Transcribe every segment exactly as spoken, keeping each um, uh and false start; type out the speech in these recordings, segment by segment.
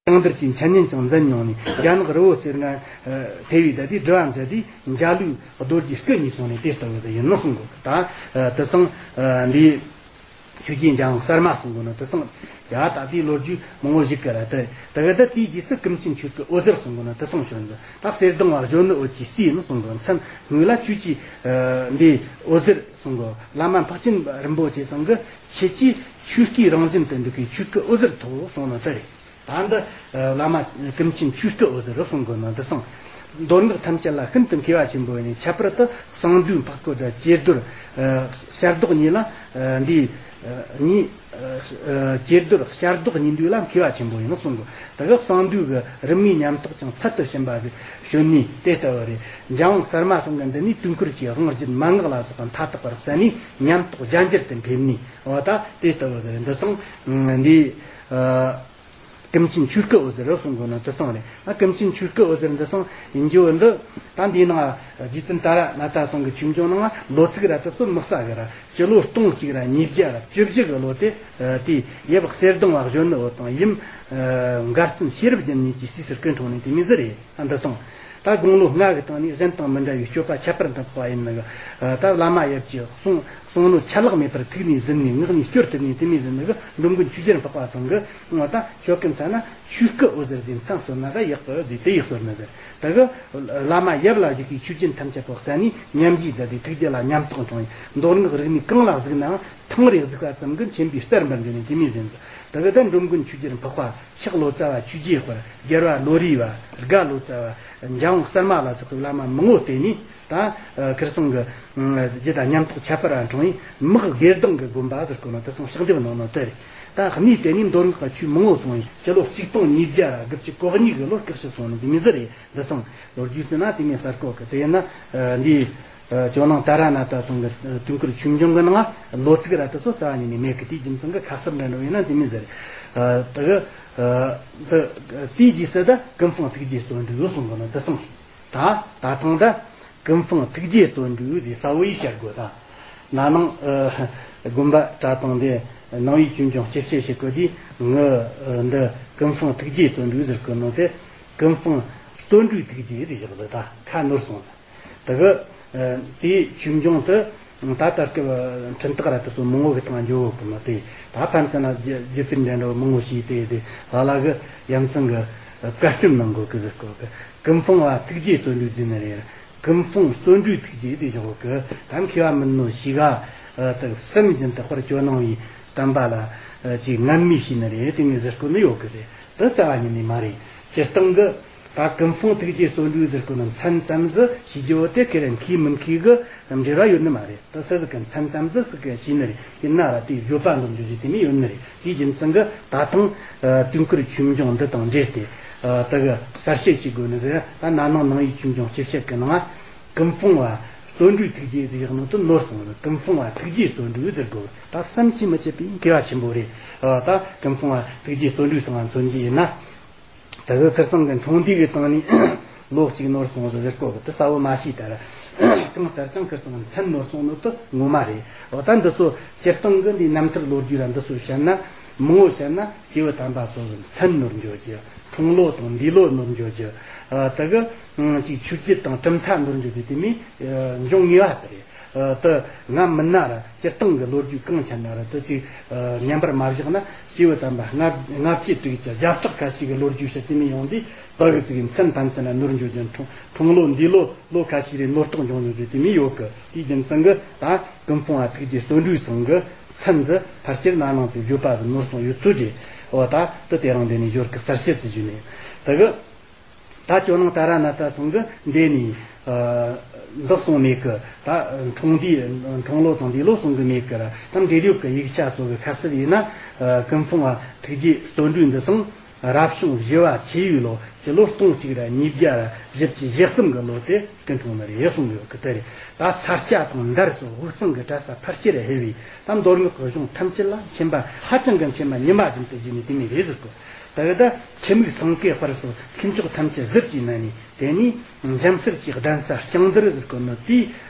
ཡང་འདིར་གྱི་འཆད་ཉན་ཀྱང་མཛད་མྱོང་ནས། རྒྱ་ནག་རི་བོ་རྩེ་ལྔ་ཐེ་བའི་ད་དེ་སྒྲུབ་པ་མཛད་དེ། འཇའ་ལུས་རྡོ་རྗེ་སྐུ་གཉིས་སོང་ནས་དེ་ལྟ་བུ་ཡིན་ནོ་གསུང་གོ། ད་དེ་སང་འདི་ཆོས་རྒྱལ་འཇམ་དབྱངས་གསར་མ་གསུང་གོ་ནོ་དེ་སང་། ཡ་ད་དེའི་ལོ་རྒྱུས་མང་བོ་ཞིག་གི་ར་ད་ད་གི་ད་དེའི་རྗེས་སུ་ཀུན་མཁྱེན་ཆོས་སྐུ་འོད་ཟེར་གསུང་གོ་ནོ་དེ་སང་བྱོན་འདི། ད་གསེར་གདུང་བ་གཞོན་ནུ་འོད་ཀྱི་སྲས་ནི་གསུང་གོ། མཚན་སྔོན་ལ་ཆོས་ཀྱི་འདི་འོད་ཟེར་གསུང་གོ། བླ་མ་འཕགས་ཆེན་རིན་པོ་ཆེ་ཚང་གི་ཁྱེད་ཀྱིས་ཆོས་སྐུའི་རང་བཞིན་དུ་འདུག་གི་ཆོས་སྐུ་འོད་ཟེར་ཐོབ་གསུང་ནོ་དེ་རེད། ད་འདི་བླ་མ་ཀུན་མཁྱེན་ཆོས་སྐུ་འོད་ཟེར་རུ་གསུང་གོ་ནོ་འདི་སང་། མདོ་སྔགས་ཐམས་ཅད་ལ་ཤིན་ཏུ་མཁས་པ་ཆེན་པོ་ཡིན། ཁྱད་པར་དུ་གསང་འདུས་འཕགས་སྐོར་དང་ཀྱེ་རྡོར་བྱ་རྡོག་གཉིས་ལ། འདི་གཉིས་ཀྱེ་རྡོར་བྱ་རྡོག་གཉིས་འདུས་ལ་མཁས་པ་ཆེན་པོ་ཡིན་གསུང་གོ། ད་གི་གསང་འདུས་ཀྱི་རིམ་གཉིས་ཉམས་རྟོགས་ཀྱང་ཚད་དུ་ཕྱིན་པ་ཞིག་བྱོན་ནས་དེ་ལྟ་བུ་རེད། འཇམ་དབྱངས་གསར་མ་ཚང་གི་འདི་ནས་དུས་འཁོར་གྱི་དབང་བསྒྱུར་མན་ངག་ལ་སོགས་པ་མཐའ་དག་པར་གསན་ནས་ཉམས་རྟོགས་རྒྱ་འགྱུར་དུ་ཕེབས་ནས། འོ་ད་དེ་ལྟ་བུ་རེད། འདི་སང་འདི། ཀུན་མཁྱེན་ཆོས་སྐུ་འོད་ཟེར་རུ་གསུང་གོ་ནོ་དེ་སང་རེད། ང་ཀུན་མཁྱེན་ཆོས་སྐུ་འོད་ཟེར་འདི་སང་ཡིན་རྒྱུ་འདི། ད་འདིའི་ནང་རྗེ་བཙུན་ཏཱ་ར་ནཱ་ཐ་ཚང་གི་ཆོས་འབྱུང་ནང་ལོ་ཚིགས་ར་དེ་ཚོ་དམིགས་བསལ་གི་ར་སྤྱི་ལོ་སྟོང་གཅིག་ར་ཉིས་བརྒྱ་ར་བཅུ་བཞི་གི་ལོ་དེ། དེ་ཡབ་གསེར་གདུང་བ་གཞོན་ནུ་འོད་དང་ཡུམ་མགར་བཙུན་ཤེས་རབ་རྒྱན་གཉིས་ཀྱི་སྲས་སུ་སྐུ་འཁྲུངས་ནས་དེ་མོ་ཟིག་རེད། ཨ་འདི་སང་། ད་དགུང་ལོ་ལྔ་གི་སྟེང་ནས་གཞན་དང་མི་འདྲ་བའི་སྤྱོད་པ་ཁྱད་པར་དུ་འཕགས་པ་ཡིན་ནོ་གི། ད་བླ་མ་ཡབ་ཀྱི་གསུང་གསུང་ནོ་ཆད་ལྷག་མེད་པར་ཐུགས་ནས་ཟིན་ནས་ངག་ནས་སྐྱོར་ཐུབ་ནས་དེ་མོ་ཟིན་ནོ་གི། འགྲོ་མགོན་ཆོས་རྒྱལ་འཕགས་པ་ཚང་གི་ངོ་ད་ཆོ་གི་མཚན་ན་ཆོས་སྐུ་འོད་ཟེར་ཟེར་མཚན་གསོལ་ན་ད་ཡག་གི་ཟེར་དེ་ཡི་གསོལ་ནི་ཟེར། ད་གི་བླ་མ་ཡབ་ལ་བཞུགས་པའི་ཆོས་རྒྱུན་ཐམས་ཅད་པོ་གསན་ནས་ཉམས་བཞེས་མཛད་དེ་ཐུགས་རྒྱུད་ལ་ཉམས་རྟོགས་འབྱུང་བའི་མདོ་སྔགས་རིག་གནས་གང་ལ་གཟིགས་ནའང་ཐང་རེ་གཟིགས་པ་ཙམ་གྱིས་མཁྱེན་པའི་རྩལ་འབར་འགྱུར་ནས་དེ་མོ་ཟིན་ཟེར། ད་གི་ད་འགྲོ་མགོན་ཆོས་རྒྱལ་འཕགས་པ། ཕྱག་ལོ་ཙཱ་བ་ཆོས་རྗེའི་དཔལ། རྒྱལ་བ་ལོ་རས་པ། དགའ་ལོ་ཙཱ་བ། འཇམ་དབྱངས་གསར་མ་ལ་སོགས་པའི་བླ་མ་མང་བོ་བསྟེན་ནས་ད་ཁིར་ཚང་གི་རྒྱུད་ད་ཉམས་རྟོགས་ཁྱད་པར་བ་འཁྲུངས་ཡིན། དམག་དགེ་ལྡང་གི་དགོན་པ་ཟེར་གོ་ནོ་དེ་སང་ཕྱག་འདེབས་གནང་ནོ་དེ་རེད། ད་གནས་དེ་ནས་མདོ་སྔགས་ཀྱི་ཆོས་མང་བོ་གསུངས་ཡིན། སྤྱི་ལོ་གཅིག་སྟོང་ཉིས་བརྒྱ་དགུ་བཅུ་གོ་གཉིས་གི་ལོར་སྐུ་གཤེགས་སོང་ནི་དེ་མོ་ཟིག་རེད། འདི་སང་ལོ་རྒྱུས་ཟེར་ན་དེ་མོ་གསར་གོ་གི། དེ་ཡིན་ན་འདི། ཇོ་ནང་ཏཱ་ར་ནཱ་ཐ་ཚང་གི་དུས་འཁོར་ཆོས་འབྱུང་གི་ནང་ལོ་ཚིགས་ར་དེ་ཚོ་རྩ་བ་ཉིད་ནས་མེད་གི། དེའི་རྒྱུ་མཚན་གི་ཁ་གསབ་འདྲ་འགྲོ་ཡིན་ན་དེ་མོ་ཟེར། ད་གི་དེའི་རྗེས་སུ་ད་ཀུན་སྤངས་ཐུགས་རྗེ་བརྩོན་འགྲུས་གསུང་གི་ནོ་དེ་སང་། ད་ད་ཐང་ད་ཀུན་སྤངས་ཐུགས་རྗེ་བརྩོན་འགྲུས་ཟེར་ས་བོ་ཡིས་བཤད་དགོས། ད་ན་ནིང་དགོན་པ་གྲྭ་ཚང་དེ་ནང་པའི་ཆོས་འབྱུང་སྤྱི་བཤད་བྱེད་དགོས་དུས། ངི་འདི་ཀུན་སྤངས་ཐུགས་རྗེ་བརྩོན་འགྲུས་ཟེར་གི་ནོ་དེ་ཀུན་སྤངས་བརྩོན་འགྲུས་ཐུགས་རྗེ་ཟེར་བཞག་ཟེར། ད་ཁ་ནོར་སོང་ཟེར། ད་གི་དེའི་ཆོས་འབྱུང་དུ་ད་ལྟ་སྐབས་འཕྲིན་སྟེགས་ར་དེ་ཚོ་མང་བོ་གི་སྟེང་འགྱོ་གི་མ་དེ། ད་ཕན་ཚུན་ལ་རྒྱུ་རྒྱུ་སྤུན་འདྲ་འདྲ་བོ་མང་བོ་ཞིག་དེ་དེ་ལ་ལ་གི་ཡ་མཚན་གི་བཀའ་སྐྱོན་གནང་དགོས་གི་ཟེར་གོ་གི། ཀུན་སྤངས་པ་ཐུགས་རྗེ་བརྩོན་འགྲུས་ཟེར་ནི་རེད། ཀུན་སྤངས་བརྩོན་འགྲུས་ཐུགས་རྗེ་ཟེར་བཞག་གི། ད་མཁས་པ་མིན་ནོ་ཞིག་ག་དེ་སེམས་བཞིན་དུ་དཔེར་ཇོ་ནང་བའི་བསྟན་པ་ལ་ཅིག་ངན་སྨྲས་བྱས་ནི་རེད། དེ་མོ་ཟེར་གོ་ནི་ཡོད་གི་ཟེར། དེ་རྩ་བ་ཉིད་ནས་མ་རེད། སྤྱིར་བཏང་གི་ད་ཀུན་སྤངས་ཐུགས་རྗེ་བརྩོན་འགྲུས་ཟེར་གོ་ནི་མཚན་ཙམ་ཟིག་ཤེས་རྒྱུ་བོ་དེ་ཁེ་རེ་མཁས་མི་མཁས་གི་འབྲེལ་བ་ཡོད་ནི་མ་རེད། དེ་སུ་ཟིག་གི་མཚན་ཙམ་ཟིག་ཟིག་གི་ཤེས་ནི་རེད། ཡིན་ན་ར་དེའི་བརྗོད་པ་འདོན་རྒྱུ་ཞིག་དེ་མོ་ཡོད་ནི་རེད། དེའི་རྒྱུ་མཚན་གི་ད་ཐང་དུས་འཁོར་ཆོས་འབྱུང་འདི་དང་འབྲེལ་ཏེ་དེ་གི་གསར་བཤད་བྱེད་དགོས་ནི་ཟེར། ད་ན་ནིང་ནང་པའི་ཆོས་འབྱུང་སྤྱི་བཤད་གི་ནང་ཀུན་སྤངས་པ་བརྩོན་འགྲུས་ཐུགས་རྗེ་ཟེར་ཡག་ནོ་དེ་ནོར་སོང་ཟེར། ཀུན་སྤངས་པ་ཐུགས་རྗེ་བརྩོན་འགྲུས་ཟེར་དགོས། ད་བསམ་གྱིས་མི་ཁྱབ་པའི་མཁས་པ་ཆེན་པོ་རེད། ད་ཀུན་སྤངས་པ་ཐུགས་རྗེ་བརྩོན་འགྲུས་ཚང་མཚོན་རྒྱུ་ཡིན་ན། ད་གི་ཁིར་ཚང་གི་འཁྲུངས་འདས་ཀྱི་སྟེང་ནས་ལོ་གཅིག་ནོར་སོང་ཟེར་གོ་གི། དེ་གསལ་བོ་མ་ཤེས་ད་ར། གང་ལྟར་ཀྱང་ཁིར་ཚང་མཚན་ནོར་སོང་ནོ་དེ་ངོ་མ་རེད། འོ་ད་འདི་ཚོ་སྤྱིར་བཏང་གི་འདི་རྣམ་ཐར་ལོ་རྒྱུས་ར་འདི་ཚོ་བཤད་ན་མང་བོ་བཤད་ན་སྐྱེས་བུ་དམ་པ་ཚོ་གི་མཚན་ནོར་འགྱོ་རྒྱུ། འཁྲུངས་ལོ་དང་འདས་ལོ་ནོར་འགྱོ་རྒྱུ། ད་གི་ཅིག་ཆོས་རྒྱུད་དང་གྲུབ་མཐའ་ནོར་འགྱོ་རྒྱུ་དེ་མོ་འབྱུང་ངེས་པ་ཟེར་རེད། དེ་ང་མིན་ན་ར་སྤྱིར་བཏང་གི་ལོ་རྒྱུས་གང་ཆ་ན་ར་དེ་ཅིག་ཉམས་པར་མ་བཞག་ན། སྐྱེས་བུ་དམ་པ་ལྔ་ལྔ་བཅུ་དྲུག་ཅུ་བརྒྱ་ཕྲག་ཁ་ཤས་ཀྱི་ལོ་རྒྱུས་བཤད་དེ་མོ་ཡོང་དུས། ཙག་གི་ཙིག་གི་མཚན་ཕན་ཚུན་ལ་ནོར་འགྱོ་རྒྱུ། འཁྲུངས་འཁྲུངས་ལོ་འདས་ལོ་ལོ་ཁ་ཤས་རེ་ནོར་ཐོག་འབྱུང་འགྱོ་རྒྱུ་དེ་མོ་ཡོད་གི། དེའི་རྒྱུ་མཚན་གི་ད་ཀུན་སྤངས་པ་ཐུགས་རྗེ་བརྩོན་འགྲུས་ཚང་གི་མཚན་ཟིག་ཕལ་ཆེར་ན་ནིང་ཚིག་བརྗོད་པ་ཟིག་ནོར་སོང་ཡོད་ཚོད་རེད། འོ་ད་དེ་དེ་རིང་འདི་ནས་འབྱོར་གི། གསར་བཤད་ཟིག་བརྒྱུད་ནས་ད་གི། ད་ཇོ་ནང་ཏཱ་ར་ནཱ་ཐ་ཚང་གི་འདི་ནས་འདི་གསུངས་མེད་གི། ད་འཁྲུངས་འདས་འཁྲུངས་ལོ་དང་འདས་ལོ་གསུང་གི་མེད་གི་ར། ད་འབྲེལ་ཡོད་ཀྱི་ཡིག་ཆ་སོགས་ཀྱི་ཁ་གསབ་ཡིན་ན། ཀུན་སྤངས་པ་ཐུགས་རྗེ་བརྩོན་འགྲུས་འདི་སང་རབ་བྱུང་བཞི་བ་ཆུ་ཡོས་ལོ་སྤྱི་ལོ་སྟོང་གཅིག་ར་ཉིས་བརྒྱ་ར་བཞི་བཅུ་ཞེ་གསུམ་གི་ལོ་དེ་སྐུ་འཁྲུངས་ནི་རེད་གསུངས་ཡོད་གི། དེ་རེད། ད་ས་སྐྱ་དང་འདར་སོགས་དབུས་གཙང་གི་གྲྭ་ས་ཕལ་ཆེར་ཕེབས་པས། ད་མདོ་སྔགས་ཀྱི་གཞུང་ཐམས་ཅད་ལ་མཁྱེན་པ་ཧ་ཅང་གི་མཁྱེན་པ་ཉི་མ་བཞིན་དུ་བརྗིད་ནས་དེ་མོ་རེད་ཟེར་གོ། ད་གི་ད་ཆུ་མིག་སེང་གེ་དཔལ་སོགས་མཁས་མཆོག་ཐམས་ཅད་གཟི་བརྗིད་ན་ནི། དེ་ནས་འཇམ་གསེར་གྱི་གདན་ས་ལྕང་རྡུལ་ཟེར་གོ་ནི་དེའི་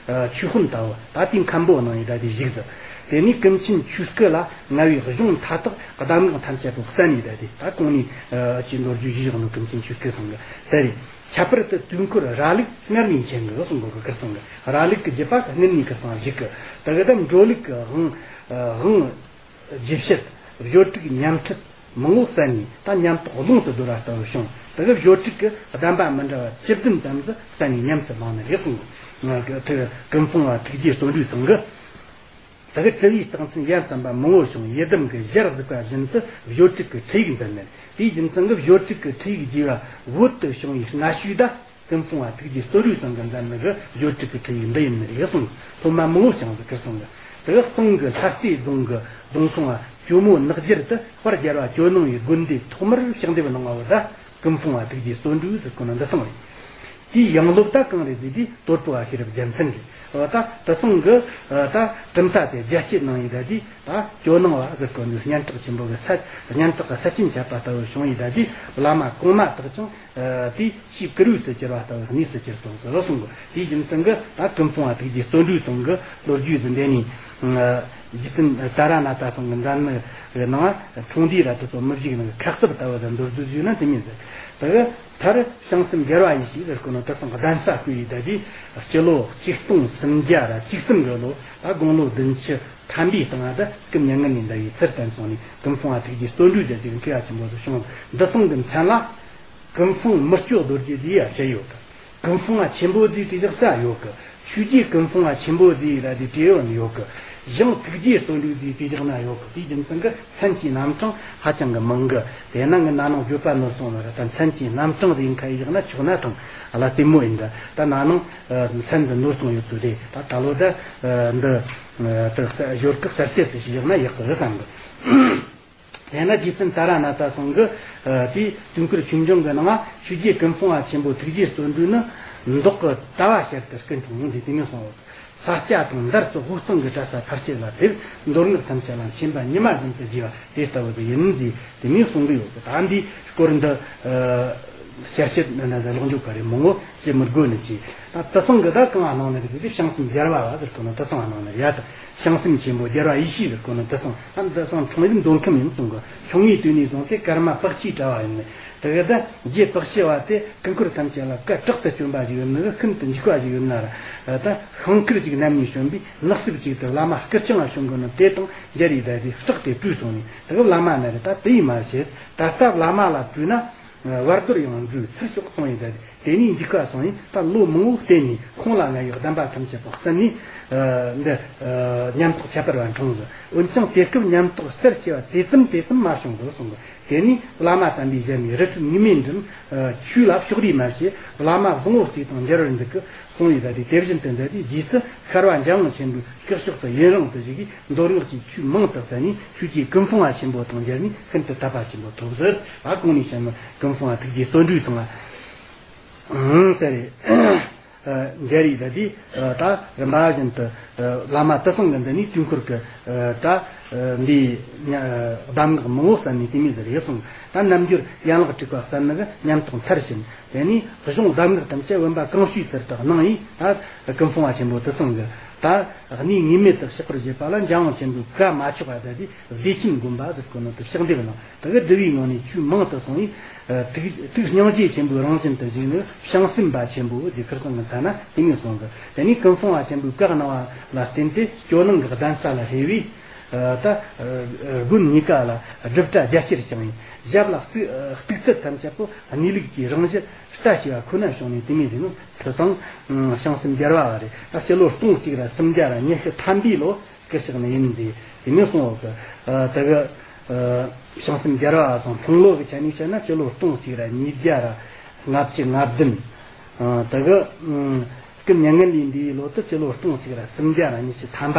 ཆོས་དཔོན་ལྟ་བུ། ད་དེའི་མཁན་པོ་གནང་ཡི་ད་དེ་བཞུགས་ཟེར། དེ་ནས་ཀུན་མཁྱེན་ཆོས་སྐུ་ལ་ང་བའི་གཞུང་མཐའ་དག་གདམས་ངག་ཐམས་ཅད་པོ་གསན་ནས་ད་དེ་ད་གོང་ནས་ཀྱི་མདོ་རྒྱུད་ཞུས་བཞག་ནོ་ཀུན་མཁྱེན་ཆོས་སྐུ་ཚང་གི་དེ་རེད། ཁྱད་པར་དུ་དུས་འཁོར་ར་ལུག་སྔར་ནས་མཁྱེན་གི་གསུང་གོ་གི་ཁིར་སང་གི་ར་ལུག་གི་རྒྱུད་པ་སྔོན་ནས་ཁིར་སང་བཞུགས་གི། དེ་གི་ད་འགྲོ་ལུགས་ཀྱི་དབང་དབང་རྒྱུད་བཤད་བརྗོད་དྲུག་ཉམས་ཁྲིད་མང་བོ་གསན་ནས་ད་ཉམས་རྟོགས་ཀློང་དུ་རྡོལ་བ་ལྟ་བུ་བྱུང་། དེ་གི་བརྗོད་དྲུག་གི་གདམས་པ་མི་འདྲ་བ་བཅུ་བདུན་ཙམ་ཟིག་གསན་ནས་ཉམས་སུ་བླངས་ནི་རེད་གསུང་གི། ཀུན་སྤོང་བ་ཐུགས་རྗེ་བརྩོན་འགྲུས་ཚང་གི། དེ་གི་དྲི་བའི་རྟགས་མཚན་ཡ་མཚན་པ་མང་བོ་བྱུང་། ཡི་དམ་གྱི་ཞལ་གཟིགས་པ་བཞིན་དུ་བརྗོད་དྲུག་གི་ཁྲིད་ཡིག་མཛད་ནས། དེའི་རྒྱུ་མཚན་གྱིས་བརྗོད་དྲུག་གི་ཁྲིད་ཡིག་རྒྱས་པ་བོད་དུ་བྱུང་བའི་གནའ་ཤུལ་ད་ཀུན་སྤོང་བ་ཐུགས་རྗེ་བརྩོན་འགྲུས་ཚང་གིས་མཛད་ནི་གི་བརྗོད་དྲུག་གི་ཁྲིད་ཡིག་འདི་ཡིན་ནི་རེད་གསུངས། སློབ་མ་མང་བོ་བསྐྱངས་ཟིག་ཁིར་སང་གི། དེ་གི་གཙང་གི་ལྷ་རྩེ་རྫོང་གི་རྫོང་སྲུང་བ་ཇོ་མོ་ནག་རྒྱལ་དུ་དཔལ་རྒྱལ་བ་ཇོ་ནང་བའི་དགོན་སྡེ་ཐོག་མར་ཕྱག་འདེབས་གནང་བ་བོ་ད། ཀུན་སྤོང་བ་ཐུགས་རྗེ་བརྩོན་འགྲུས་ཟེར་གོ་ནོ་འདི་སང་རེད། དེའི་ཡང་སློབ་ད་གང་རེད་ཟེར་དུས་དོལ་པོ་བ་ཤེས་རབ་རྒྱལ་མཚན་རེད། འོ་ད་དེ་སང་གི་ད་གྲུབ་མཐའ་དེ་རྒྱ་སྐྱེད་གནང་ཡི་ད་དུས་ད་ཇོ་ནང་བ་ཟེར་གོ་ནོ་སྙན་གྲགས་ཆེན་པོ་གི་ས་སྙན་གྲགས་གི་ས་ཆེན་ཁྱབ་པ་ལྟ་བུ་བྱུང་ཡི་ད་དུས་བླ་མ་གོང་མ་དག་ཀྱང་དེའི་ཆེས་བཀུར་འོས་སུ་གྱུར་བ་ལྟ་བུ་གནས་སུ་གྱུར་སོང་ཟེར་གསུང་གི། དེའི་རྒྱུ་མཚན་གི་ད་ཀུན་སྤོང་བ་ཐུགས་རྗེ་བརྩོན་འགྲུས་ཚང་གི་ལོ་རྒྱུས་ཟིན་དེ་ནས། རྗེ་བཙུན་ཏཱ་ར་ནཱ་ཐ་ཚང་གི་མཛད་ནི་གི་ནང་འཁྲུངས་འདས་ར་དེ་ཚོ་མི་བཞུགས་ནི་གི་ཁ་གསབ་ལྟ་བུ་དང་མདོར་བསྡུས་ཞུས་ན་དེ་མིན་ཟེར། དེ་གི་མཐར་བྱང་སེམས་རྒྱལ་བ་ཡེ་ཤེས་ཟེར་གོ་ནོ་དེ་སང་གདན་ས་བསྐོས་ཡི་ད་དུས་སྤྱི་ལོ་གཅིག་སྟོང་སུམ་བརྒྱ་ར་གཅིག་གསུམ་གི་ལོ་ད་དགུང་ལོ་བདུན་ཅུ་ཐམ་པའི་སྟེང་ང་ད་སྐུ་མྱ་ངན་ལས་འདའ་བའི་ཚུལ་བསྟན་སོང་ནས་ཀུན་སྤོང་བ་ཐུགས་རྗེ་བརྩོན་འགྲུས་ཟེར་གྱི་མཁས་པ་ཆེན་པོ་ཚོ་བྱུང་། འདི་སང་གི་མཚན་ལ། ཀུན་སྤོང་མི་སྐྱོ་རྡོ་རྗེ་ཟེར་ཡ་བྱས་ཡོད་གི། ཀུན་སྤོང་བ་ཆེན་པོ་ཟེར་བྲིས་བཞག་ས་ཡོད་གི། ཆོས་རྗེ་ཀུན་སྤོང་བ་ཆེན་པོ་ཟེར་ཡ་དེ་བྲིས་ཡོད་ནི་ཡོད་གི། ཞང་ཐུགས་རྗེ་བརྩོན་འགྲུས་ཟེར་བྲིས་བཞག་ན་ཡོད་གི། དེའི་རྒྱུ་མཚན་གི་མཚན་གྱི་རྣམ་གྲངས་ཧ་ཅང་གི་མང་གི། དེ་ན་ངི་ན་ནིང་བརྗོད་པ་ནོར་སོང་ལ་ར་ད་མཚན་གྱི་རྣམ་གྲངས་ཟེར་ཁ་ཡི་བཞག་ན་ཆོག་ན་ཐང་ཨ་ལ་རྩེད་མོ་ཡིན་འདྲ། ད་ན་ནིང་མཚན་ཟིག་ནོར་སོང་ཡོད་ཚོད་རེད། ད་ད་ལོ་ད་འདི་ཞོར་སྐབས་གསར་བཤད་ཟིག་ཞིག་བཞག་ན་ཡག་གི་བསམ་གི། དེས་ན་རྗེ་བཙུན་ཏཱ་ར་ནཱ་ཐ་ཚང་གི་དེའི་དུས་འཁོར་ཆོས་འབྱུང་གི་ནང་ཆོས་རྗེ་ཀུན་སྤོང་བ་ཆེན་པོ་ཐུགས་རྗེ་བརྩོན་འགྲུས་ནི་མདོག་གི་ཟླ་བ་ཞལ་དུ་སྐུ་འཁྲུངས་ཡོང་ཟེར་དེ་མིན་གསུངས་ཡོད། ས་སྐྱ་དང་འདར་སོགས་དབུས་གཙང་གི་གྲྭ་ས་ཕལ་ཆེར་ལ་ཕེབས། མདོ་སྔགས་ཐམས་ཅད་ལ་མཁྱེན་པ་ཉི་མ་བཞིན་དུ་རྒྱས་པ་དེ་ལྟ་བུ་དེ་ཡིན་ཟེར་དེ་མིན་གསུང་གི་ཡོད་གི། ད་འདིའི་སྐོར་འདི་ཞལ་ཆད་ན་ལོག་འཇུག་ག་རེ་མང་བོ་ཞིག་མི་དགོས་ནི་ཅི། ད་དེ་སང་གི་ད་གང་ང་གནང་ནི་རེད་དེ་བྱང་སེམས་རྒྱལ་བ་བ་ཟེར་གོ་ནོ་དེ་སང་ང་གནང་ནི་རེད་ཡ། ད་བྱང་སེམས་ཆེན་པོ་རྒྱལ་བ་ཡེ་ཤེས་ཟེར་གོ་ནོ་དེ་སང་ཨ་དེ་སང་འཁྲུངས་ཡུལ་མདོ་ཁམས་ཡིན་གསུང་གི། ཆུང་ངུའི་དུས་ནས་བཟུང་སྟེ་ཀརྨ་པཀྵིའི་གྲྭ་བ་ཡིན་ནི། དེ་གི་ད་རྗེ་པཀྵི་བ་དེ་ཀུན་འཁོར་ཐམས་ཅད་ལ་བཀའ་དྲག་ཏུ་བསྐྱོན་པ་ཞིག་ཡོད་ནི་གི་ཤིན་ཏུ་འཇིགས་པ་ཞིག་ཡོད་ན་ར། ད་ཤིང་ཁུར་ཅིག་རྣམ་གཉིས་བྱོན་པས་ནགས་གསེབ་ཅིག་ཏུ་བླ་མ་སྐུ་རྐྱང་བ་བྱུང་གི་ནི་དེ་དང་མཇལ་ཡི་ད་དེ་སྐྲག་སྟེ་བྲོས་སོང་ནས་དེ་གི་བླ་མ་ན་རེ་ད་དེ་ཡིས་མ་བྱེད། ད་ལྟ་བླ་མ་ལ་བྲོས་ན། བར་དོར་ཡང་འགྲོས་ཚུར་ཤོག་གསུངས་ཡི་ད། དེ་ནས་འཇིགས་པ་སངས་ཡིན་ད་ལོ་མང་བོ་བསྟེན་ནས་ཁོང་ལ་ང་ཡི་གདམས་པ་ཐམས་ཅད་པོ་གསན་ནས། འདི་ཉམས་རྟོགས་ཁྱད་པར་བ་འཁྲུངས་ཟིན། འོན་ཀྱང་དེ་སྐབས་ཉམས་རྟོགས་རྩལ་ཆེ་བ་དེ་ཙམ་དེ་ཙམ་མ་བྱུང་གི་གསུངས་གི། དེ་ནས་བླ་མ་དམ་པའི་ཞལ་ནས་རི་ཁྲོད་ཉི་མའི་འགྲིམ། ཆོས་ལ་ཕྱོགས་རིས་མ་བྱེད། བླ་མ་བཟང་བོ་གཅིག་དང་མཇལ་བར་འདུག་གི་གསུངས་ཡི་ད། དེ་དེ་བཞིན་དུ་མཛད་དེ་རྗེས་སུ་ཤར་བ་འཇམ་དབྱངས་ཆེན་པོའི་སྐུ་ཕྱོགས་སུ་ཡུན་རིང་དུ་བཞུགས་ཀྱིས། མདོ་སྔགས་ཀྱི་ཆོས་མང་དུ་གསན་ནས་ཆོས་ཀྱི་ཀུན་སྤོང་བ་ཆེན་པོ་དང་མཇལ་ནས་ཤིན་ཏུ་དད་པ་ཆེན་པོ་ཐོབ་ཟེར། ད་གོང་ནས་བཤད་ན་ཀུན་སྤོང་བ་ཐུགས་རྗེ་བརྩོན་འགྲུས་ཚང་ལ་དེ་རེད། མཇལ་ཡི་ད་དེ་ད་རིམ་པ་བཞིན་དུ་བླ་མ་དེ་ཚང་གི་འདི་ནས་དུས་འཁོར་གྱི་ད་འདིའི་གདམས་ངག་མང་བོ་གསན་ནས་དེ་མིན་ཟེར་ཡོད་གསུངས། ད་རྣལ་འབྱོར་ཡན་ལག་དྲུག་པ་གསན་ནི་གི་ཉམས་རྟོགས་མཐར་ཕྱིན། དེ་ནས་གཞུང་གདམས་ངག་ཐམས་ཅད་བུམ་པ་གང་བྱོའི་ཚུལ་དུ་གནང་ཡིས། ད་ཀུན་སྤོང་བ་ཆེན་པོ་དེ་ཚང་གི་ད་གནས་ངེས་མེད་དུ་གཤེགས་པར་བཞེད་པ་ལ་འཇམ་དབྱངས་ཆེན་པོས་བཀའ་མ་ཆོག་པ་ད་དེ་བདེ་ཆེན་དགོན་པ་ཟེར་གོ་ནོ་དེ་ཕྱག་འདེབས་གནང་། དེ་གི་སྒྲུབ་པའི་ངང་ནས་ཆོས་མང་དུ་གསུངས་ཡིས། ཐུགས་ཐུགས་སྙིང་རྗེ་ཆེན་པོའི་རང་བཞིན་དུ་བཞུགས་ནས་བྱང་སེམས་པ་ཆེན་པོ་ཟེར་ཁིར་ཚང་གི་མཚན་ན་དེ་ནས་གསུངས་གི། དེ་ནས་ཀུན་སྤོང་བ་ཆེན་པོས་བཀའ་གནང་བ་ལ་བརྟེན་ཏེ་སྐྱོ་ནང་གི་གདན་ས་ལ་ཕེབས་པས། ད་དགོན་གཉིས་ཀ་ལ་སྒྲུབ་གྲྭ་རྒྱ་ཆེར་བསྐྱངས་ཡིན། ཞབས་ལ་གཏུག་གཏུག་ཚད་ཐམས་ཅད་པོ་གནས་ལུགས་ཀྱི་རང་བཞིན་ལྟ་ཞེས་པ་ཁོ་ན་བྱུང་ནས་དེ་མིན་ཟེར་ནོ་དེ་སང་བྱང་སེམས་རྒྱལ་བ་བ་རེད། ད་སྤྱི་ལོ་སྟོང་གཅིག་ར་སུམ་བརྒྱ་ར་ཉི་ཤུ་ཐམ་པའི་ལོ་སྐུ་གཤེགས་ནི་ཡིན་ཟེར་དེ་མིན་གསུངས་ཡོད་གི། དེ་གི་བྱང་སེམས་རྒྱལ་བ་བ་སང་འཁྲུངས་ལོ་གི་ཆ་ནས་བཤད་ན་སྤྱི་ལོ་སྟོང་གཅིག་ར་ཉིས་བརྒྱ་ར་ལྔ་བཅུ་ང་བདུན། དེ་གི་སྐུ་མྱ་ངན་ལས་འདས་པའི་ལོ་དེ་སྤྱི་ལོ་སྟོང་གཅིག་ར་སུམ་བརྒྱ་ར་ཉི་ཤུ་ཐམ་པ་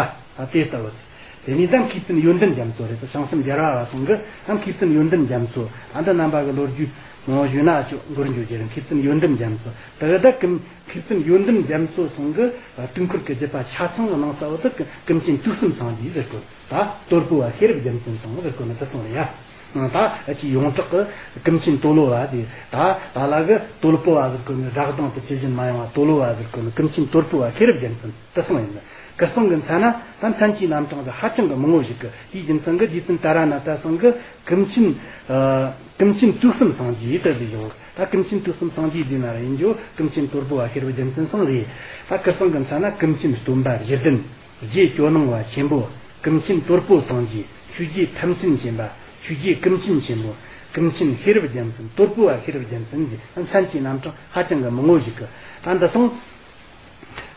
དེ་ལྟ་བུ་ཟེར། དེ་ནས་ད་མཁས་བཙུན་ཡོན་ཏན་རྒྱ་མཚོ་རེད། བྱང་སེམས་རྒྱལ་བ་བ་སང་གི་ད་མཁས་བཙུན་ཡོན་ཏན་རྒྱ་མཚོ་ཨ་ད་རྣམ་པ་གི་ལོ་རྒྱུས་ངོ་ཞུས་ན་ཅོ་འགོར་འཇོག་རྒྱུ་རེད། མཁས་བཙུན་ཡོན་ཏན་རྒྱ་མཚོ་དེ་གི་ད་ཀུན་མཁས་བཙུན་ཡོན་ཏན་རྒྱ་མཚོ་ཚང་གི་དུས་འཁོར་གྱི་རྒྱུད་པ་ཆ་ཚང་གི་ནང་ས་བོ་དེ་ཀུན་མཁྱེན་དུས་གསུམ་སངས་རྒྱས་ཟེར་གོ། ད་དོལ་པོ་བ་ཤེས་རབ་རྒྱལ་མཚན་ཚང་ཟེར་གོ་ནི་དེ་སོང་རེད་ཡ། ད་ཨ་ཅི་ཡོངས་གྲགས་ཀྱི་ཀུན་མཁྱེན་དོལ་པོ་བ་ཟེར། ད་ད་ལ་གི་དོལ་པོ་བ་ཟེར་གོ་ནི་སྒྲ་གདངས་དེ་ཇི་བཞིན་མ་ཡོང་བ་དོལ་པོ་བ་ཟེར་གོ་ནི་ཀུན་མཁྱེན་དོལ་པོ་བ་ཤེས་རབ་རྒྱལ་མཚན་དེ་སོང་ཡིན། སྐུ་སྲུང་གི་མཚན་ན་ད་མཚན་གྱི་རྣམ་གྲངས་དེ་ཧ་ཅང་གི་མང་བོ་ཞིག་གི། དེའི་རྒྱུ་མཚན་གྱིས་རྗེ་བཙུན་ཏཱ་ར་ནཱ་ཐ་ཚང་གིས་ཀུན་མཁྱེན་ཨ་ཀུན་མཁྱེན་དུས་གསུམ་སངས་རྒྱས་དེ་བཞེས་ཡོད། ད་ཀུན་མཁྱེན་དུས་གསུམ་སངས་རྒྱས་དེ་ན་ར་ཡིན་རྒྱུ་ཀུན་མཁྱེན་དོལ་པོ་བ་ཤེས་རབ་རྒྱལ་མཚན་ཚང་རེད། ད་སྐུ་སྲུང་གི་མཚན་ན་ཀུན་མཁྱེན་སྟོན་པ་བཞི་ལྡན། རྗེ་ཇོ་ནང་བ་ཆེན་པོ། ཀུན་མཁྱེན་དོལ་པོ་སངས་རྒྱས། ཆོས་རྗེ་ཐམས་ཅད་མཁྱེན་པ། ཆོས་རྗེ་ཀུན་མཁྱེན་ཆེན་པོ། ཀུན་མཁྱེན་ཤེས་རབ་རྒྱལ་མཚན། དོལ་པོ་བ་ཤེས་རབ་རྒྱལ་མཚན་གྱི་མཚན་གྱི་རྣམ་གྲངས་ཧ་ཅང་གི་མང་བོ་ཞིག་གི། ད་འདི་སོང་།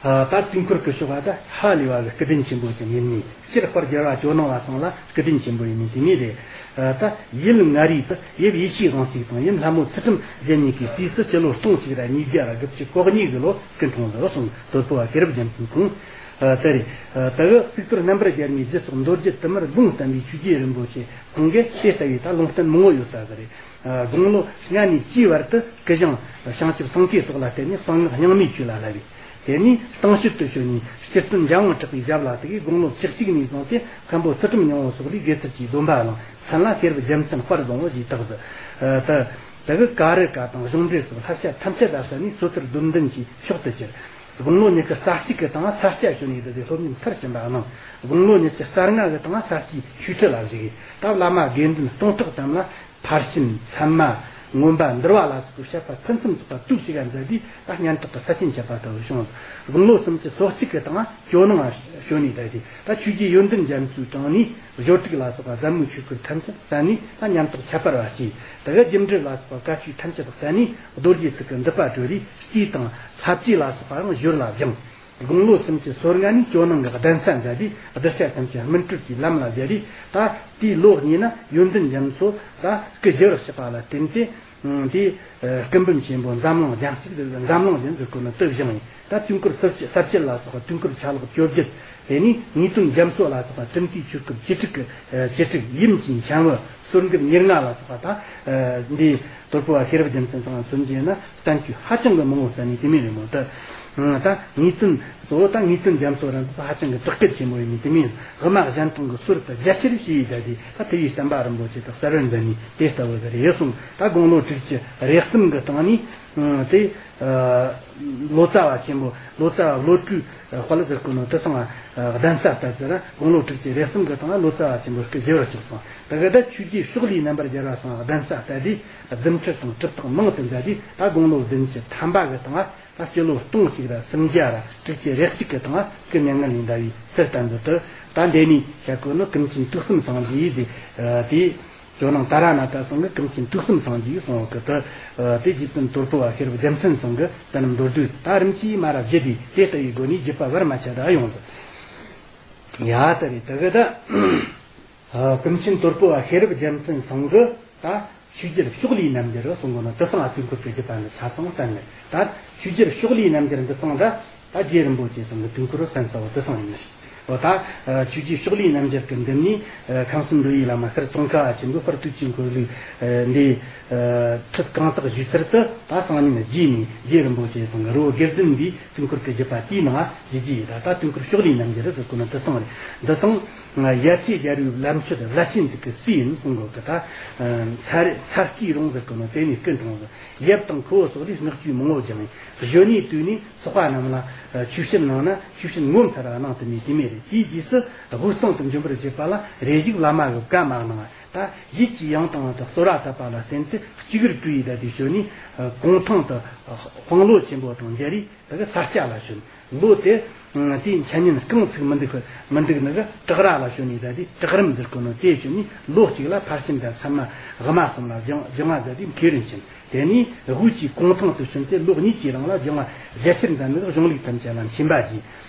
ཨ་ད་དུས་འཁོར་གྱི་ཕྱོགས་ལ་ད་ཧ་ལས་པ་གི་སྐུ་དྲིན་ཆེན་པོ་ཅན་ཡིན་ནི། སྤྱིར་དཔལ་རྒྱལ་བ་ཇོ་ནང་བ་ཚང་ལ་སྐུ་དྲིན་ཆེན་པོ་ཡིན་ནི་དེ་མོ་རེད། ཨ་ད་ཡུལ་མངའ་རིས་དུ་ཡབ་ཡེ་ཤེས་དབང་ཕྱུག་དང་ཡུམ་ལྷ་མོ་ཚུལ་ཁྲིམས་རྒྱལ་གཉིས་ཀྱི་སྲས་སུ་སྤྱི་ལོ་སྟོང་གཅིག་ར་ཉིས་བརྒྱ་ར་དགུ་བཅུ་གོ་གཉིས་གི་ལོ་སྐུ་འཁྲུངས་ཟིན་སོང་། དོལ་པོ་བ་ཤེས་རབ་རྒྱལ་མཚན་ཁོང་། ཨ་དེ་རེད། ཨ་ད་གི་གཙུག་ཏོར་རྣམ་པར་རྒྱལ་མའི་རྗེས་སོགས་མདོ་རྒྱུད་དུ་མར་ལུང་བསྟན་པའི་ཆོས་རྗེ་རིན་པོ་ཆེ་ཁོང་གིས་དེ་ལྟ་བུའི་ད་ལུང་བསྟན་མང་བོ་ཡོད་ས་ཟིག་རེད། ཨ་དགུང་ལོ་ལྔ་ནས་བཅུའི་བར་དུ་སྐུ་ཞང་བྱང་ཆུབ་སེང་གེ་སོགས་ལ་བསྟེན་ནས་གསང་སྔགས་རྙིང་མའི་ཆོས་ལ་བསླབས་པས། དེ་ནས་གཏང་སྤྱོད་དུ་བྱོན་ནས་སྤྱིར་བཏང་འཇམ་དབྱངས་གྲགས་པའི་ཞབས་ལ་དེ་གའི་དགུང་ལོ་བཅུ་གཅིག་ནས་བཟུང་སྟེ་མཁན་པོ་ཚུལ་ཁྲིམས་སྙིང་པོ་སོགས་ལས་དགེ་ཚུལ་གྱི་སྡོམ་པ་བླངས། མཚན་ལ་ཤེས་རབ་རྒྱལ་མཚན་དཔལ་བཟང་པོ་ཞེས་བཏགས་ཟིན། ཨ་ད་ད་གི་ཀ་རི་ཀ་དང་གཞུང་འགྲེལ་སོགས་བསླབ་བྱ་ཐམས་ཅད་ལ་གསན་ནས་སོ་ཐར་སྡོམ་ལྡན་གྱི་མཆོག་ཏུ་གྱུར། དགུང་ལོ་ཉི་ཤུ་རྩ་གཅིག་གི་སྟེང་ས་སྐྱ་བྱོན་ནས་བསྡད་དེ་སློབ་གཉེར་མཐར་ཕྱིན་པ་གནང་། དགུང་ལོ་ཉི་ཤུ་རྩ་ལྔ་གི་སྟེང་ས་སྐྱའི་ཆོས་ཁྲིད་ལ་བཞུགས། ད་བླ་མ་དགེ་འདུན་སྟོང་ཕྲག་ཙམ་ལ་ཕར་ཕྱིན་མཚན་མ་མངོན་པ་འདུལ་བ་ལ་སོགས་པའི་བཤད་པ་ཕུན་སུམ་ཚོགས་པ་དུས་གཅིག་ག་མཛད་དེ་ད་སྙན་གྲགས་ཀྱི་ས་ཆེན་ཁྱབ་པ་ལྟ་བུ་བྱུང་། དགུང་ལོ་སུམ་ཅུ་སོ་གཅིག་གི་སྟེང་ཇོ་ནང་བྱོན་ནས་བསྡད་དེ་ད་ཆོས་རྗེ་ཡོན་ཏན་རྒྱ་མཚོའི་དྲུང་ནས། སྦྱོར་དྲུག་ལ་སོགས་པ་ཟབ་མོའི་ཆོས་སྐོར་ཐམས་ཅད་གསན་ནས་ད་ཉམས་རྟོགས་ཁྱད་པར་བ་སྐྱེས། དེ་ག་རྒྱུ་འབྲས་ལ་སོགས་པ་བཀའ་ཆོས་ཐམས་ཅད་གསན་ནས་རྡོ་རྗེ་ཚིག་གི་མདུད་པ་གྲོལ་རེ་རྩིས་དང་ལྷ་བཅས་ལ་སོགས་པའང་སྦྱོར་ལ་སྦྱངས། དགུང་ལོ་སུམ་ཅུ་སོ་ལྔ་ནས་ཇོ་ནང་གི་གདན་ས་མཛད་དེ་གདུལ་བྱ་ཐམས་ཅད་སྨིན་གྲོལ་གྱི་ལམ་ལ་བསྒྱུར་རེ། ད་དེའི་ལོ་གཉིས་ན་ཡོན་ཏན་རྒྱ་མཚོ་ད་སྐུ་ཞི་བར་གཤེགས་པ་ལ་བརྟེན་ཏེ། དེ་སྐུ་འབུམ་ཆེན་པོ་འཛམ་གླིང་རྒྱན་གཅིག་ཟེར་བའི་འཛམ་གླིང་རྒྱན་ཟེར་གོ་ནི་དེ་བཞེངས་ཡིན། ད་དུས་འཁོར་ས་བཅད་ས་བཅད་ལ་སོགས་པ་དུས་འཁོར་ཆ་ལག་བཅོ་བརྒྱད། དེ་ནས་ངེས་དོན་རྒྱ་མཚོ་ལ་སོགས་པ་གྲུབ་མཐའི་ཆོས་སྐོར་བཅུ་དྲུག་གི་བཅུ་དྲུག་ཡུམ་གྱི་འཆང་བུ་གསོལ་འདེབས་ཉེར་ལྔ་ལ་སོགས་པ། ད་འདི་དོལ་པོ་བ་ཤེས་རབ་རྒྱལ་མཚན་ཚང་མཚོན་བྱས་ན་བསྟན་བཅོས་ཧ་ཅང་གི་མང་བོ་བསྩལ་ནས་དེ་མིན་རེད་མོད། ད་ད་ངེས་དོན་གཙོ་བོ་ད་ངེས་དོན་རྒྱ་མཚོ་རང་ད་ཧ་ཅང་གི་གྲགས་སྐད་ཆེན་པོ་ཡིན་ནི་དེ་མིན། དབུ་མ་གཞན་དོན་གྱི་སྲོལ་དུ་རྒྱ་ཆེར་ཕྱེ་ཡི་ད་དེ་ད་དེ་བས་བསྟན་པ་རིན་པོ་ཆེ་དག་གསལ་བར་མཛད་ནས་དེ་ལྟ་བུ་ཟེར་ཡོད་གསུངས། ད་དགུང་ལོ་དྲུག་ཅུ་རེ་གསུམ་གྱི་སྟེང་ནས། དེ། ལོ་ཙཱ་བ་ཆེན་པོ་ལོ་ཙཱ་བ་བློ་གྲོས་དཔལ་ཟེར་གོ་ནོ་དེ་སང་གདན་ས་ལྟ་ཟེར་ར་དགུང་ལོ་དྲུག་ཅུ་རེ་གསུམ་གི་སྟེང་ལ་ལོ་ཙཱ་བ་ཆེན་པོ་སྐུ་ཞི་བར་གཤེགས་སོང་། དེ་གི་ད་ཆོས་རྗེ་ཕྱོགས་ལས་རྣམ་པར་རྒྱལ་བ་སང་གདན་ས་ལྟ་དུས་རྫུ་འཕྲུལ་དང་གྲུབ་རྟགས་མང་དུ་མཛད་དེ་ད་དགུང་ལོ་བདུན་ཅུ་ཐམ་པ་གི་སྟེང་ད་སྤྱི་ལོ་སྟོང་གཅིག་ར་སུམ་བརྒྱ་ར་དྲུག་ཅུ་རེ་གཅིག་གི་སྟེང་སྐུ་མྱ་ངན་ལས་འདའ་བའི་ཚུལ་བསྟན་འདི་དུ་ད་འདས་ནས་བཤད་གོ་ནོ་ཀུན་མཁྱེན་དུས་གསུམ་སངས་རྒྱས་ཡིས་དེ། ཇོ་ནང་ཏཱ་ར་ནཱ་ཐ་ཚང་གི་ཀུན་མཁྱེན་དུས་གསུམ་སངས་རྒྱས་གསུང་བ་གི་དུ། དེ་རྗེ་བཙུན་དོལ་པོ་བ་ཤེས་རབ་རྒྱལ་མཚན་ཚང་གི་བསོད་ནམས་མདོར་བསྡུས་ད་རིམ་གྱིས་མ་ར་བརྒྱུད་དེ་དེ་ལྟ་བུའི་སྒོ་ནས་བརྒྱུད་པ་བར་མ་ཆད་དུ་ཡོང་ཟིན། ཡ་ད་རེད་ད་གི་ད། ཀུན་མཁྱེན་དོལ་པོ་བ་ཤེས་རབ་རྒྱལ་མཚན་ཚང་གི་ད་ཆོས་རྒྱལ་ཕྱོགས་ལས་རྣམ་རྒྱལ་གསུང་གོ་ནོ་དེ་སང་དུས་འཁོར་གྱི་བརྒྱུད་པ་འདི་ཆ་ཚང་བསྟན་ནས་ད་ཆོས་རྒྱལ་ཕྱོགས་ལས་རྣམ་རྒྱལ་འདི་སང་ད། ད་རྗེ་རིན་པོ་ཆེ་ཚང་གི་དུས་འཁོར་གསན་ས་བོ་དེ་སང་ཡིན་ནི་རེད། འོ་ད་ཆོས་རྗེ་ཕྱོགས་ལས་རྣམ་རྒྱལ་གྱི་མདུན་ནས་ཁམས་གསུམ་འགྲོ་བའི་བླ་མ་ཤར་ཙོང་ཁ་བ་ཆེན་པོས་དཔལ་དུས་ཀྱི་འཁོར་ལོའི་འདི་ཁྲིད་གང་དག་ཞུས་ཚུལ་དུ་ད་སང་ཉིན་རྗེས་ནས་རྗེ་རིན་པོ་ཆེ་ཚང་གི་རི་བོ་དགེ་ལྡན་པའི་དུས་འཁོར་གྱི་བརྒྱུད་པ་དེའི་ནང་ཞུས་རྗེས་ད་ད་དུས་འཁོར་ཕྱོགས་ལས་རྣམ་རྒྱལ་ཟེར་གོ་ནོ་དེ་སང་རེད། འདི་སང་ཡ་མཚན་རྒྱལ་བའི་བླ་མཆོད་བླ་ཆེན་ཟིག་གི་སྲས་ཡིན་གསུང་གོ་གི་ད་ཚ་ཚ་སྐྱེས་རོང་ཟེར་གོ་ནོ་དེ་ནས་སྐུ་འཁྲུངས་ཟིན། ཡབ་དང་ཁུ་བོ་སོགས་ལས་བསྔགས་བརྗོད་མང་བོ་སྦྱངས། གཞོན་ནུའི་དུས་ནས་ཚོགས་པ་རྣམས་ལ་ཆོས་བཤད་གནང་ན་ཆོས་བཤད་ངོ་མཚར་བ་གནང་དུ་མེད་དེ་མེད་རེད། དེའི་རྗེས་སུ་དབུས་གཙང་དུ་འབྱོན་པར་བྱེད་པ་ལ་རེ་ཞིག་བླ་མ་གི་བཀའ་མ་གནང་། ད་ཡིད་ཀྱི་ཡང་དང་དུ་གསོལ་བ་བཏབ་པ་ལ་བརྟེན་ཏེ་གཅིག་གིར་སྤྲུལ་ཡི་ད་དེ་བྱོན་ནས་གུང་ཐང་དུ་དཔང་ལོ་ཆེན་པོ་དང་མཇལ་རེ་ད་གི་ས་སྐྱ་ལ་བྱོན། ལོ་དེ་དེའི་འཆད་ཉན་རྐང་ཚིག་མི་འདུག་མི་འདུག་ནི་གི་བྲག་ར་ལ་བྱོན་ནས་ད་དེ་བྲག་རིམ་ཟེར་གོ་ནོ་དེ་བྱོན་ནས་ལོ་གཅིག་ལ་ཕར་ཕྱིན་དང་ཚད་མ་དབུ་མ་གསུམ་ལ་སྦྱང་སྦྱང་བ་མཛད་དེ་མཁས་རུ་ཕྱིན། དེ་ནས་དབུས་ཀྱི་གུང་ཐང་དུ་བྱོན་ཏེ་ལོ་གཉིས་ཀྱི་རིང་ལ་སྦྱང་བ་རྒྱ་ཆེར་མཛད་ནས་གཞུང་ལུགས་ཐམས་ཅད་ལ་མཁྱེན་པ་རྒྱས།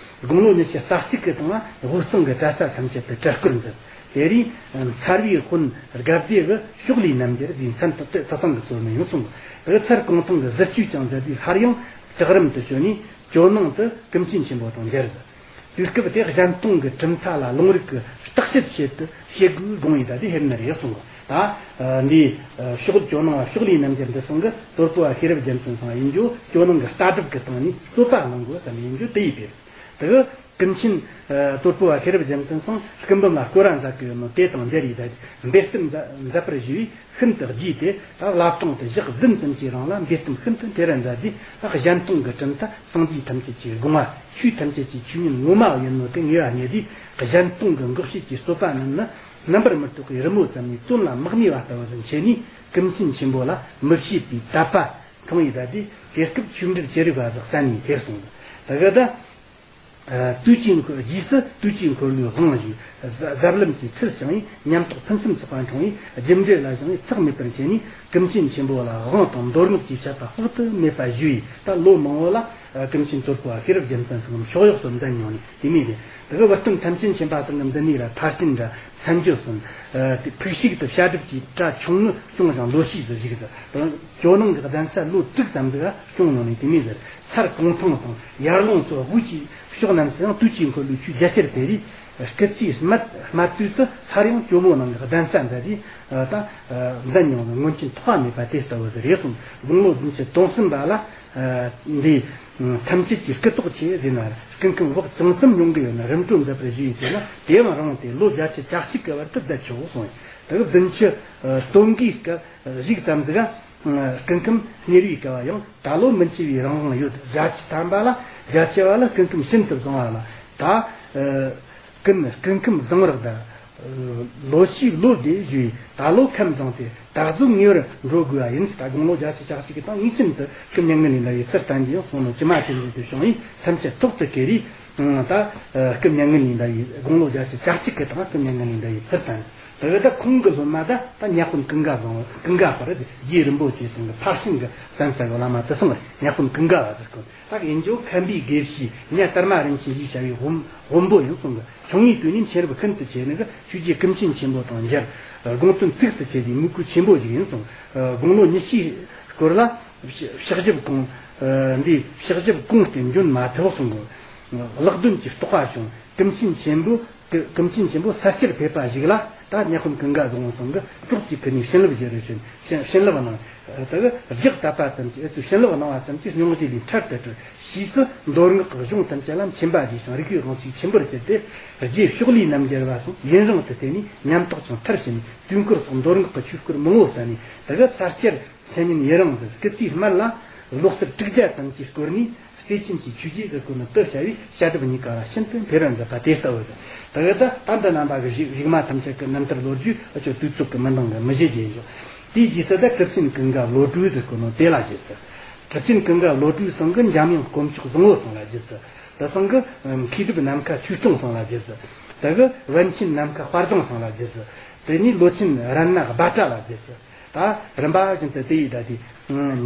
དགུང་ལོ་ཉི་ཤུ་རྩ་གཅིག་གི་སྟེང་ལ་དབུས་གཙང་གི་གྲྭ་ས་ཐམས་ཅད་དུ་གྲྭ་སྐོར་མཛད། དེ་རིང་མཚར་བའི་དཔོན་དགའ་བདེ་གི་ཕྱོགས་ལས་རྣམ་རྒྱལ་ཟེར་མཚན་དུ་དེ་ཚང་གི་གཙོ་ནས་ཡོད་གསུངས། དེ་མཚར་གུང་ཐང་གི་ཟུར་བཅོས་ཀྱང་མཛད་དེ་སླར་ཡང་བྲག་རིམ་དུ་བྱོན་ནས་ཇོ་ནང་དུ་ཀུན་མཁྱེན་ཆེན་པོ་དང་མཇལ་ཟིན། དུས་སྐབས་དེ་གཞན་སྟོང་གི་གྲུབ་མཐའ་ལ་ལུང་རིགས་ཀྱི་བརྟག་དཔྱད་བྱེད་དུ་བྱེད་དགོས་དགོངས་ཡིན་ད་དེ་ཧེབ་ན་རེ་གསུང་གི། ད་འདི་ཕྱོགས་ཇོ་ནང་ཕྱོགས་ལས་རྣམ་རྒྱལ་འདི་སང་གི་དོལ་པོ་བ་ཤེས་རབ་རྒྱལ་མཚན་ཚང་ཡིན་རྒྱུ་ཇོ་ནང་གི་ལྟ་གྲུབ་ཀྱི་སྟེང་ནས་རྩོད་པ་གནང་དགོས་བསམ་ཡིན་རྒྱུ་དེ་ཡིས་ཕེབས། དེ་གི་ ཀུན་མཁྱེན་ཨ་དོལ་པོ་བ་ཤེས་རབ་རྒྱལ་མཚན་སང་སྐུ་འབུམ་ལ་སྐོར་ར་མཛད་གི་ཡོད་ནོ་དེ་དང་མཇལ་ཡི་ད་འབེལ་གཏམ་མཛད་པར་ཞུ་བས་ཤིན་ཏུ་རྒྱས་ཏེ། ད་བླ་བྲང་དུ་ཞག་བདུན་ཙམ་གྱི་རིང་ལ་འབེལ་གཏམ་ཤིན་ཏུ་འཕེལ་ར་མཛད་དེ། ད་གཞན་སྟོང་གི་དྲིན་ལྟ་སངས་རྒྱས་ཐམས་ཅད་ཀྱི་དགོངས་པ་ཆོས་ཐམས་ཅད་ཀྱི་ཆོས་ཉིད་ངོ་མ་ཡིན་ནོ་དེ་ངེས་པ་རྙེད་དེ། གཞན་སྟོང་གི་འགོག་བྱེད་ཀྱི་རྩོད་པ་རྣམས་ནི་རྣམ་པར་མི་རྟོག་པའི་རི་མོ་ཙམ་ནས་དོན་ལ་མི་གནས་པ་ལྟ་བུ་ཟིག་མཁྱེན་ནས། ཀུན་མཁྱེན་ཆེན་པོ་ལ་མི་ཕྱེད་པའི་དད་པ་འཁྲུངས་ཡི་ད་དེ། དེ་སྐབས་ཆོས་འབྲེལ་ཅི་རིགས་པ་ཟིག་གསན་ནས་དེར་སོང་། ད་གི་ད། ཨ་དུས་ཀྱི་འཁོར་རྗེས་སུ་དུས་ཀྱི་འཁོར་ལོའི་དབང་བཞུགས། ཟབ་ལམ་གྱི་ཚུལ་བསྐྱངས་ཡིས་ཉམས་རྟོགས་ཕུན་སུམ་ཚོགས་པ་འཁྲུངས་ཡིས། རྒྱུ་འབྲས་ལ་བཞེངས་ཡིས་ཚེགས་མེད་པར་མཁྱེན་ནས། ཀུན་མཁྱེན་ཆེན་པོ་ལ་དབང་དང་མདོ་སྔགས་ཀྱི་ཆད་པ་དཔག་ཏུ་མེད་པ་ཞུས་ཡིས། ད་ལོ་མང་བོ་ལ་ཀུན་མཁྱེན་དོལ་པོ་བ་ཤེས་རབ་རྒྱལ་མཚན་སོགས་མཆོག་གཡོག་སོགས་མཛད་མྱོང་ནས་དེ་མིན་རེད། དེ་གི་བུ་སྟོན་ཐམས་ཅད་མཁྱེན་པ་སོགས་ཀྱི་འདི་ནས་ར་ཕར་ཕྱིན་ར་མཚན་བརྗོད་སོགས་ཨ་དེ་ཕུགས་ཤིག་ཏུ་བཤད་སྒྲུབ་ཀྱི་གྲྭ་ཆུང་ངུ་སྐྱོང་ཞིང་ལོ་ཤས་སུ་བཞུགས་ཟེར། ཇོ་ནང་གི་གདན་ས་ལོ་དྲུག་ཙམ་ཟིག་སྐྱོང་མྱོང་ནས་དེ་མིན་ཟེར། སར་གུང་ཐང་དང་ཡར་ཀླུང་སོགས་དབུས་ཀྱི་ཕྱོགས་རྣམས་སུ་ཡང་དུས་ཀྱི་འཁོར་ལོའི་ཆོས་རྒྱ་ཆེར་སྤེལ་རེས། སྐུ་ཚེའི་སྨད་སྨད་དུས་སུ་སླར་ཡང་ཇོ་མོ་ནང་གི་གདན་ས་མཛད་དེ། ད་མཛད་མྱོང་ལ་མངོན་མཁྱེན་ཐོགས་པ་མེད་པ་དེ་ལྟ་བུ་ཟིག་རེད་གསུངས། དགུང་ལོ་བདུན་ཅུ་དོན་གསུམ་པ་ལ་འདི་ཐམས་ཅད་ཀྱི་སྐུ་ཐོག་ཆེ་ཟེར་ན། སྐུ་ཁམས་བག་ཅུང་ཙམ་ཉུང་གི་ཡོད་ན་རིམ་གྲོ་མཛད་པར་ཞུས་ཡོད་ཅེ་ན། དེའང་རུང་སྟེ་ལོ་བརྒྱད་ཅུ་གྱ་གཅིག་གི་བར་དུ་བསྡད་ཆོག་གསུངས། དེ་བདུན་ཅུ་དོན་དགུའི་སྐབས་གཞུག་ཙམ་ཟིག་ག་སྐུ་ཁམས་གཉེར་བའི་སྐབས་ཡང་ད་ལོ་མི་འཆི་བའི་རང་དབང་ཡོད། བརྒྱད་ཅུ་ཐམ་པ་ལ་རྒྱ་ཆེ་བ་ལ་སྐུ་ཁམས་ཤིན་ཏུ་བཟང་བ་ལ། ད་ཀུན་སྐུ་ཁམས་བཟང་བར་གདའ། ལོ་ཤས་ལོ་བདེ་ཞུས། ད་ལོ་ཁམས་བཟང་སྟེ་ད་གཟོད་ངེས་པར་འགྲོ་དགོས་པ་ཡིན། ད་དགུང་ལོ་བརྒྱད་ཅུ་གྱ་གཅིག་གི་སྟེང་ངེས་ཅན་དུ་སྐུ་མྱ་ངན་ལས་འདའ་བའི་ཚུལ་བསྟན་གྱི་ཡང་སོང་ནོ་ཇི་མ་ཇི་བཞིན་དུ་བྱུང་བས་ཐམས་ཅད་ཐོག་ཏུ་བཀོད་རེས། ད་སྐུ་མྱ་ངན་ལས་འདའ་བའི་དགུང་ལོ་བརྒྱད་ཅུ་གྱ་གཅིག་གི་སྟེང་སྐུ་མྱ་ངན་ལས་འདའ་བའི་ཚུལ་བསྟན། དེ་གི་ད་ཁོང་གི་སློབ་མ་ད་ད་ཉ་དཔོན་ཀུན་དགའ་བཟང་ཀུན་དགའ་དཔལ་རྗེ་རིན་པོ་ཆེ་ཚང་གི་ཕར་ཕྱིན་གྱི་གསན་ས་གི་བླ་མ་དེ་ཚང་ཉ་དཔོན་ཀུན་དགའ་བ་ཟེར་གོ། ད་ཡིན་རྒྱུ་མཁན་པོའི་དགེ་བཤེས་གཉའ་སྟར་མ་རིན་ཆེན་ཞེས་བྱ་བའི་དབོན་དབོན་པོ་ཡིན་གསུང་གི། ཆུང་ངུའི་དུས་ནས་མཁྱེན་རབ་ཤིན་ཏུ་ཆེ་ནི་གི་ཆོས་རྗེ་ཀུན་མཁྱེན་ཆེན་པོ་དང་མཇལ། དགོངས་དོན་ཐུགས་སུ་ཆུད་དེ་མོས་གུས་ཆེན་པོ་ཞིག་ཡིན་གསུང་། དགུང་ལོ་ཉི་ཤུའི་སྐོར་ལ་ཕྱག་ཕྱག་ཞིབ་གོང་འདི་ཕྱག་ཞིབ་གོང་སྟེ་འཇོན་མ་ཐུབ་གསུང་གི། ལག་རྡུམ་གྱི་རྟོགས་པ་བྱུང་། ཀུན་མཁྱེན་ཆེན་པོ་ཀུན་མཁྱེན་ཆེན་པོ་ས་སྐྱར་ཕེབས་པ་ཞིག་ལ་ད་ཉ་དཔོན་ཀུན་དགའ་བཟང་བོ་ཚང་གི་གྲོགས་ཀྱི་ཁུར་ནས་བྱིན་རླབས་བཞེས་རུ་ཕྱིན། བྱིན་བྱིན་རླབས་གནང་། དེ་གི་རྒྱག་བཏབ་པ་ཙམ་གྱིས་ཨེ་ཚོས་བྱིན་རླབས་གནང་བ་ཙམ་གྱིས་སྙུང་གཞི་ལས་འཕྲལ་དུ་གྲོལ། ཕྱིས་སུ་མདོ་སྔགས་ཀྱི་གཞུང་ཐམས་ཅད་ལ་མཁྱེན་པ་རྒྱས་ཤིང་རིག་པའི་དབང་ཕྱུག་ཆེན་པོར་གྱུར་ཏེ། རྗེ་ཕྱོགས་ལས་རྣམ་རྒྱལ་བ་ཚང་ཡུན་རིང་དུ་བསྟེན་ནས་ཉམས་རྟོགས་ཀྱང་མཐར་ཕྱིན་ནས་དུས་འཁོར་སོགས་མདོ་སྔགས་ཀྱི་ཆོས་སྐོར་མང་བོ་གསན་ནས། དེ་གི་ས་སྐྱར་མཚན་སྙན་ཡུན་རིང་ཟིན། སྐུ་ཚེའི་སྨད་ལ་ལོ་གསར་དྲུག་བརྒྱ་ཙམ་གྱི་སྐོར་ནས། རྩེ་ཆེན་གྱི་ཆོས་རྗེ་ཟེར་གོ་ནི་དུ་བྱ་བའི་བཤད་སྒྲུབ་གཉིས་ཀ་ལ་ཤིན་ཏུ་འཕེལ་རིམ་མཛད་པ་དེ་ལྟ་བུ་ཟེར། དེ་གི་ད་ད་འདི་རྣམ་པ་གི་གཞུག་གཞུག་མ་ཐམས་ཅད་ཀྱི་རྣམ་ཐར་ལོ་རྒྱུས་ཨ་ཅོ་དུས་ཚོད་ཀྱི་མི་འདང་གི་མི་བཞེད་རྒྱུ་ཡིན་ཞོག། དེའི་རྗེས་སུ་ད་གྲུབ་ཆེན་ཀུན་དགའ་བློ་གྲོས་ཟེར་གོ་ནོ་དེ་ལ་བརྒྱུད་ཚུལ། གྲུབ་ཆེན་ཀུན་དགའ་བློ་གྲོས་ཚང་གི་འཇམ་དབྱངས་དཀོན་མཆོག་བཟང་བོ་ཚང་ལ་བརྒྱུད་ཚུལ། དེ་ཚང་གི་མཁས་གྲུབ་ནམ་མཁའ་ཆོས་སྐྱོང་ཚང་ལ་བརྒྱུད་ཚུལ། དེ་གི་བན་ཆེན་ནམ་མཁའ་དཔལ་བཟང་ཚང་ལ་བརྒྱུད་ཚུལ། དེ་ནས་ལོ་ཆེན་རཏྣ་སྦ་ཏྲ་ལ་བརྒྱུད་ཚུལ། ད་རིམ་པ་བཞིན་དུ་དེ་ཡི་ད་དེ།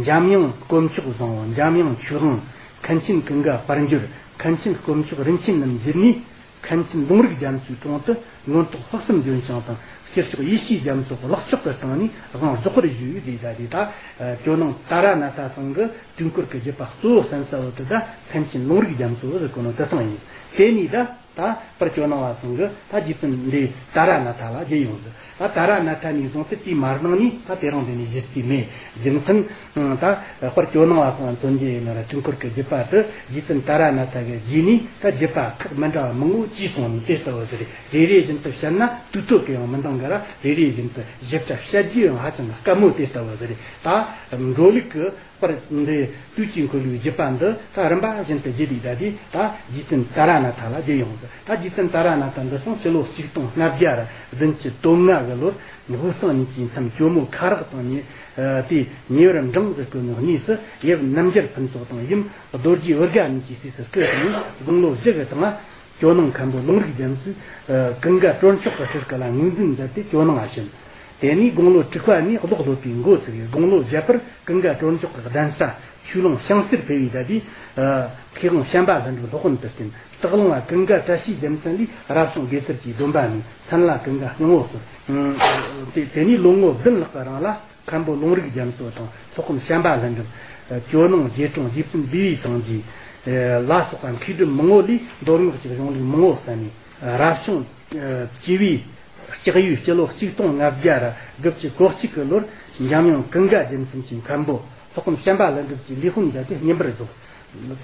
འཇམ་དབྱངས་དཀོན་མཆོག་བཟང་བོ། འཇམ་དབྱངས་ཆོས་དབང་། མཁན་ཆེན་ཀུན་དགའ་དཔལ་འབྱོར། མཁན་ཆེན་དཀོན་མཆོག་རིན་ཆེན་རྣམས་བརྒྱུད་ནས། མཁན་ཆེན་ལུང་རིགས་རྒྱ་མཚོའི་དྲུང་དུ་མངོན་རྟོགས་དཔག་བསམ་ལྗོན་ཤིང་དང་ཤར་ཕྱོགས་ཡེ་ཤེས་རྒྱ་མཚོ་ལག་ཕྱོགས་སུ་བཏང་ནས་དབང་རྫོགས་པར་ཞུས་ཟེར། ད་དེ་ད་ཇོ་ནང་ཏཱ་ར་ནཱ་ཐ་ཚང་གི་དུས་འཁོར་གྱི་བརྒྱུད་པ་གཙོ་བོ་གསན་ས་བོ་དེ་ད་མཁན་ཆེན་ལུང་རིགས་རྒྱ་མཚོ་ཟེར་གོ་ནོ་དེ་ཚང་ཡིན། དེ་ནས་ད། ད་དཔལ་ཇོ་ནང་བ་ཚང་གི་ད་རྗེ་བཙུན་འདི་ཏཱ་ར་ནཱ་ཐ་ལ་བརྒྱུད་ཡོང་ཟིག། ད་ཏཱ་ར་ནཱ་ཐ་ནས་བཟུང་སྟེ་དེའི་མར་ནང་ནས་ད་དེ་རིང་འདི་ནས་གཞི་རྩའི་མེད་རྒྱུ་མཚན། ད་དཔལ་ཇོ་ནང་བ་ཚང་ཐོན་རྒྱུ་ཡིན་ན་ར་དུས་འཁོར་གྱི་བརྒྱུད་པ་དེ་རྗེ་བཙུན་ཏཱ་ར་ནཱ་ཐ་གི་རྗེས་ནས་ད་བརྒྱུད་པ་ཁག་མི་འདྲ་བ་མང་བོ་བརྒྱུད་སོང་ནས་དེ་ལྟ་བུ་ཟིག་རེད། རེ་རེ་བཞིན་དུ་བཤད་ན་དུས་ཚོད་ཀྱི་ཡང་མི་འདང་གི་ར། རེ་རེ་བཞིན་དུ་ཞིབ་ཕྲ་བཤད་རྒྱུ་ཡང་ཧ་ཅང་དཀའ་མོ་དེ་ལྟ་བུ་ཟིག་རེད། ད་འགྲོ་ལུགས་ཀྱི། པར་འདི་དུས་ཀྱི་འཁོར་ལོའི་བརྒྱུད་པ་འདི་ད་རིམ་པ་བཞིན་དུ་བརྒྱུད་དེ་ད་དེ་ད་རྗེ་བཙུན་ཏཱ་ར་ནཱ་ཐ་ལ་བརྒྱུད་ཡོང་ཟིག། ད་རྗེ་བཙུན་ཏཱ་ར་ནཱ་ཐ་འདི་སང་སྤྱི་ལོ་ཆིག་སྟོང་ལྔ་བརྒྱ་ར་བདུན་ཅུ་དོན་ལྔ་གི་ལོར་དབུས་གཙང་གཉིས་ཀྱི་མཚམས་ཇོ་མོ་ཁ་རག་དང་ཉེ་དེ་ཉེ་བར་འབྲིང་ཟེར་གོ་ནོ་གནས་སུ་ཡབ་རྣམ་རྒྱལ་ཕུན་ཚོགས་དང་ཡུམ་རྡོ་རྗེ་བུ་དགའ་གཉིས་ཀྱི་སྲས་སུ་སྐུ་བལྟམས་ནས་དགུང་ལོ་བཞི་གི་སྟེང་ལ། ཇོ་ནང་མཁན་པོ་ལུང་རིགས་རྒྱ་མཚོས་ཀུན་དགའ་སྤྲོ་མཆོག་གི་སྤྲུལ་སྐུ་ལ་ངོས་འཛིན་མཛད་དེ་ཇོ་ནང་ང་བྱོན། དེ་ནས་དགུང་ལོ་དྲུག་པ་ནས་གློག་སློབ་པའི་འགོ་ཚུགས་ཡོད། དགུང་ལོ་བརྒྱད་པར་ཀུན་དགའ་སྤྲོ་མཆོག་གི་གདན་ས་ཆོས་ལུང་ཤིང་རྩེར་ཕེབས་པའི་ད་དེ། མཁས་དབང་བྱམས་པ་ལྷུན་གྲུབ་སློབ་དཔོན་དུ་བསྟེན། སྟག་ལུང་བ་ཀུན་དགའ་བཀྲ་ཤིས་རྒྱལ་མཚན་ལས་རབ་བྱུང་དགེ་ཚུལ་གྱི་སྡོམ་པ་ནས་མཚན་ལ་ཀུན་དགའ་སྙིང་པོ་གསོལ། དེ་དེ་ནས་ལོ་ངོ་བདུན་ལྷག་གི་རིང་ལ། མཁན་པོ་ལུང་རིགས་རྒྱ་མཚོ་དང་སློབ་དཔོན་བྱམས་པ་ལྷུན་གྲུབ། ཇོ་ནང་རྗེ་དྲུང་རྗེ་བཙུན་བི་བའི་སངས་རྒྱས་ལ་སོགས་པ་མཁས་གྲུབ་མང་བོ་ལས་མདོ་སྔགས་ཀྱི་གཞུང་ལུགས་མང་བོ་གསན་ནས། རབ་བྱུང་བཅུ་བའི་ལྕགས་ཡོས་སྤྱི་ལོ་གཅིག་སྟོང་ལྔ་བརྒྱ་ར་དགུ་བཅུ་གོ་གཅིག་གི་ལོར་འཇམ་དབྱངས་ཀུན་དགའ་རྒྱལ་མཚན་གྱི་མཁན་པོ་སློབ་དཔོན་བྱམས་པ་ལྷུན་གྲུབ་ཀྱི་ལས་དཔོན་མཛད་དེ་བསྙེན་པར་རྫོགས།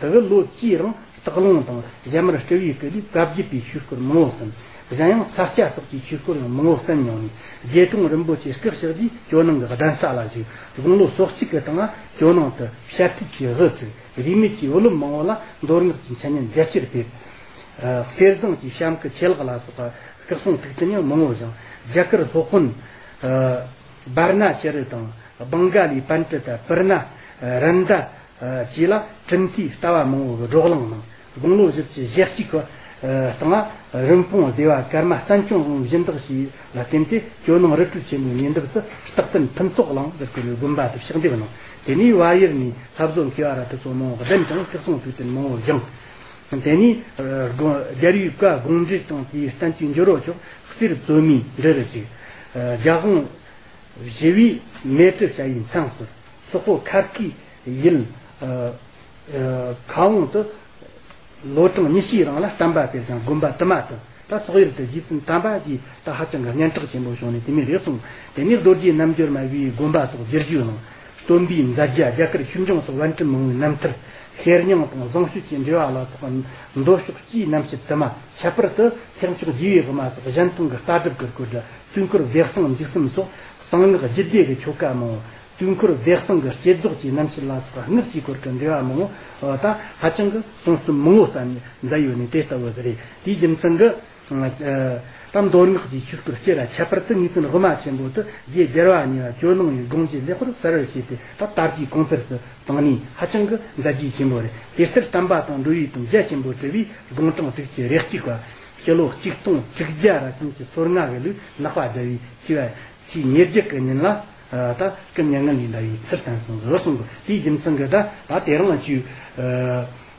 དེ་གི་ལོ་བཅུའི་རིང་ སྟག་ལུང་དང་ཞྭ་དམར་སྤྲེའུའི་སྐུ་ལས་བཀའ་བརྒྱུད་པའི་ཆོས་སྐོར་མང་བོ་གསན། གཞན་ཡང་ས་སྐྱ་སོགས་ཀྱི་ཆོས་སྐོར་ཡང་མང་བོ་གསན་མྱོང་ནས། རྗེ་དྲུང་རིན་པོ་ཆེ་སྐུ་གཤེགས་རྗེས་ཇོ་ནང་གི་གདན་ས་ལ་བཞུགས། དགུང་ལོ་སོ་གཅིག་གི་སྟེང་ལ་ཇོ་ནང་དུ་བཤད་ཁྲིད་ཀྱི་དབུ་བཙུགས། རིས་མེད་ཀྱི་བུ་སློབ་མང་བོ་ལ་མདོ་སྔགས་ཀྱི་འཆད་ཉན་རྒྱ་ཆེར་ཕེབས། གསེར་ཟངས་ཀྱི་བྱམས་སྐུ་ཆེ་ལག་ལ་སོགས་པ་སྐུ་གསུང་ཐུགས་རྟེན་ཡང་མང་བོ་བཞེངས། རྒྱ་གར་སློབ་དཔོན་བར་ན་ཤྲཱི་དང་། བང་ག་ལིའི་པཎྜི་ཏ་པུར་ན་རནྡ་བཅས་ལ་གྲུབ་མཐའི་ལྟ་བ་མང་བོ་བགྲོ་གླེང་གནང་། དགུང་ལོ་བཞི་བཅུ་ཞེ་གཅིག་གི་སྟེང་ལ་རིན་སྤུངས་སྡེ་བ་ཀརྨ་བསྟན་སྐྱོང་དབང་སྦྱིན་བདག་ཞིག་ལ་བརྟེན་ཏེ། ཇོ་ནང་རི་ཁྲོད་ཆེན་མོའི་ཉེ་འདབས་སུ་རྟག་བརྟན་ཕུན་ཚོགས་གླིང་ཟེར་བཀོད་པའི་དགོན་པ་དུ་ཕྱག་འདེབས་གནང་། དེ་ནས་བལ་ཡུལ་ནས་ལྷ་བཟོ་མཁས་པ་ར་དེ་ཚོ་མང་བོ་གདན་དྲངས། སྐུ་གསུང་ཐུགས་རྟེན་མང་བོ་བཞེངས། དེ་ནས་རྒྱལ་བའི་བཀའ་དགོངས་འགྲེལ་དང་དེའི་བསྟན་བཅོས་འགྱུར་བ་ཕྱོགས་གསེར་བཙོ་མའི་འབྲུ་རུ་བཅུག། རྒྱ་དབང་ཞི་བའི་མེ་ཏྲི་ཞ་ཡི་མཚན་གསོལ། སོག་པོ་ཁ་སྐའི་ཡུལ་ཁ་དབང་དུ་ལོ་གྲངས་ཉི་ཤུའི་རིང་ལ་བསྟན་པ་སྤེལ་ཞིང་དགོན་པ་དུ་མ་དང་། ད་སོག་ཡུལ་དུ་རྗེ་བཙུན་དམ་པ་ཞེས་ད་ཧ་ཅང་གི་སྙན་གྲགས་ཆེན་པོ་བྱུང་ནས་དེ་མིན་རེ་ཟུང་། དེ་ནས་རྡོ་རྗེ་རྣལ་འབྱོར་མ་བའི་དགོན་པ་སོགས་བསྒྱུར་བཅོས་གནང་། སྟོན་པའི་མཛད་རྗེས། རྒྱ་གར་ཆོས་འབྱུང་སོགས་པཎ་གྲུབ་མང་བོའི་རྣམ་ཐར། ཤེར་སྙིང་དང་བཟང་སྤྱོད་ཀྱི་འགྲེལ་བ་ལ་སོགས་པ་མདོ་ཕྱོགས་སྤྱིའི་རྣམ་བཤད་དུ་མ། ཁྱད་པར་དུ་ཐེག་མཆོག་རྒྱུ་བའི་དབུ་མ་སོགས་གཞན་སྟོང་གི་ལྟ་གྲུབ་ཀྱི་སྐོར་དང་། དུས་འཁོར་བདེ་གསང་འཇིགས་གསུམ་སོགས་གསང་སྔགས་རྒྱུད་སྡེ་གི་ཆོ་ག་མང་བོ། དུས་འཁོར་བདེ་གསང་གི་བསྐྱེད་རྫོགས་ཀྱི་རྣམ་བཤད་ལ་སོགས་པ་སྔགས་ཀྱི་སྐོར་གྱི་འགྲེལ་བ་མང་བོ། ད་ཧ་ཅང་གི་གསུང་རྩོམ་མང་བོ་བསྩལ་ནས་མཛད་ཡོད་ནི་དེ་ལྟ་བུ་རེད། དེའི་རྒྱུ་མཚན་གྱིས། ད་མདོ་སྔགས་ཀྱི་ཆོས་སྐོར་སྤྱི་ལ་ཁྱད་པར་དུ་ངེས་དོན་དབུ་མ་ཆེན་པོ་དུ་རྗེ་རྒྱལ་བ་གཉིས་པ་ཇོ་ནང་བའི་དགོངས་གཞི་ལེགས་པར་གསལ་བར་བྱས་ཏེ། ད་དར་རྒྱས་གོང་འཕེལ་དུ་བཏང་ནས་ཧ་ཅང་གི་མཛད་རྗེས་ཆེན་པོ་རེད། དེ་ལྟར་བསྟན་པ་དང་འགྲོ་བའི་དོན་རྒྱ་ཆེན་པོ་གྲུབ་པའི་དགུང་གྲངས་དྲུག་ཅུ་རེ་གཅིག་པ། སྤྱི་ལོ་གཅིག་སྟོང་དྲུག་བརྒྱ་ར་སུམ་ཅུ་སོ་ལྔ་གི་ལོའི་ནག་པ་ཟླ་བའི་ཚེས་པ་ཚེས་ཉེར་བརྒྱད་ཀྱི་ཉིན་ལ། ད་སྐུ་མྱ་ངན་ལས་འདའ་བའི་ཚུལ་བསྟན་སོང་གི་གསུང་གི། དེའི་རྒྱུ་མཚན་གྱིས་ད་ད་དེ་རིང་ཅིག་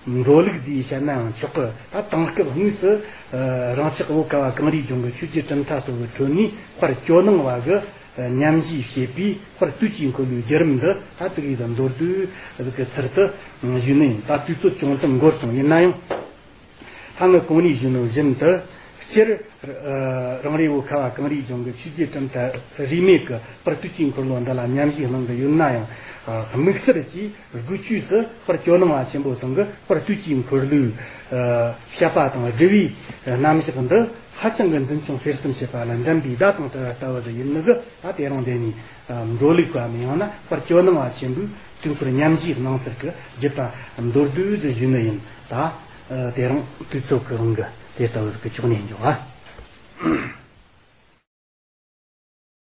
འགྲོ་ལུགས་ཟེར་བཤད་ནའང་ཆོག་གི། ད་དེང་སྐབས་དངོས་སུ་རང་ཅག་བོད་ཁ་བ་གངས་རིའི་ལྗོངས་ཀྱི་ཆོས་བརྒྱུད་གྲུབ་མཐའ་སོགས་ཀྱི་ཁྲོད་ནས་དཔལ་ཇོ་ནང་བ་གི་ཉམས་བཞེས་བྱེད་པའི་དཔལ་དུས་ཀྱི་འཁོར་ལོའི་བརྒྱུད་རིམ་འདི་ད་ཅིག་ཡིད་དུ་མདོར་བསྡུས་ཀྱི་ཚུལ་དུ་ཞུས་ནི་ཡིན། ད་དུས་ཚོད་ཅུང་ཙམ་འགོར་སོང་། ཡིན་ན་ཡང་། ད་ངས་གོང་ནས་ཞུས་ནོ་བཞིན་དུ། སྤྱིར་རང་རེ་བོད་ཁ་བ་གངས་རིའི་ལྗོངས་ཀྱི་ཆོས་བརྒྱུད་གྲུབ་མཐའ་རིས་མེད་ཀྱི་དཔལ་དུས་ཀྱི་འཁོར་ལོ་འདི་ལ་ཉམས་བཞེས་གནང་གི་ཡོད་ན་ཡང་། དམིགས་བསལ་གྱིས་སྒོས་ཆོས་སུ་དཔལ་ཇོ་ནང་བ་ཆེན་པོ་ཚང་གི་དཔལ་དུས་ཀྱི་འཁོར་ལོའི་བཤད་པ་དང་སྒྲུབ་པའི་རྣམ་གཞག་འདི་ཧ་ཅང་གི་འཛིན་སྐྱོང་སྤེལ་གསུམ་བྱེད་པ་ལ་འགྲན་པའི་ཟླ་དང་བྲལ་བ་ལྟ་བུ་ཟིག་ཡིན་ནི་གི། ད་དེ་རིང་འདི་ནས་འགྲོ་ལུགས་པའམ་ཡང་ན་དཔལ་ཇོ་ནང་བ་ཆེན་པོའི་དུས་འཁོར་ཉམས་བཞེས་གནང་ཚུལ་གྱི་བརྒྱུད་པ་མདོར་བསྡུས་ཟིག་ཞུས་ནི་ཡིན། ད་དེ་རིང་དུས་ཚོད་ཀྱི་དབང་གིས་དེ་ལྟ་བུ་ཟིག་གི་ཆོག་ནས་འཇོག་ཨ།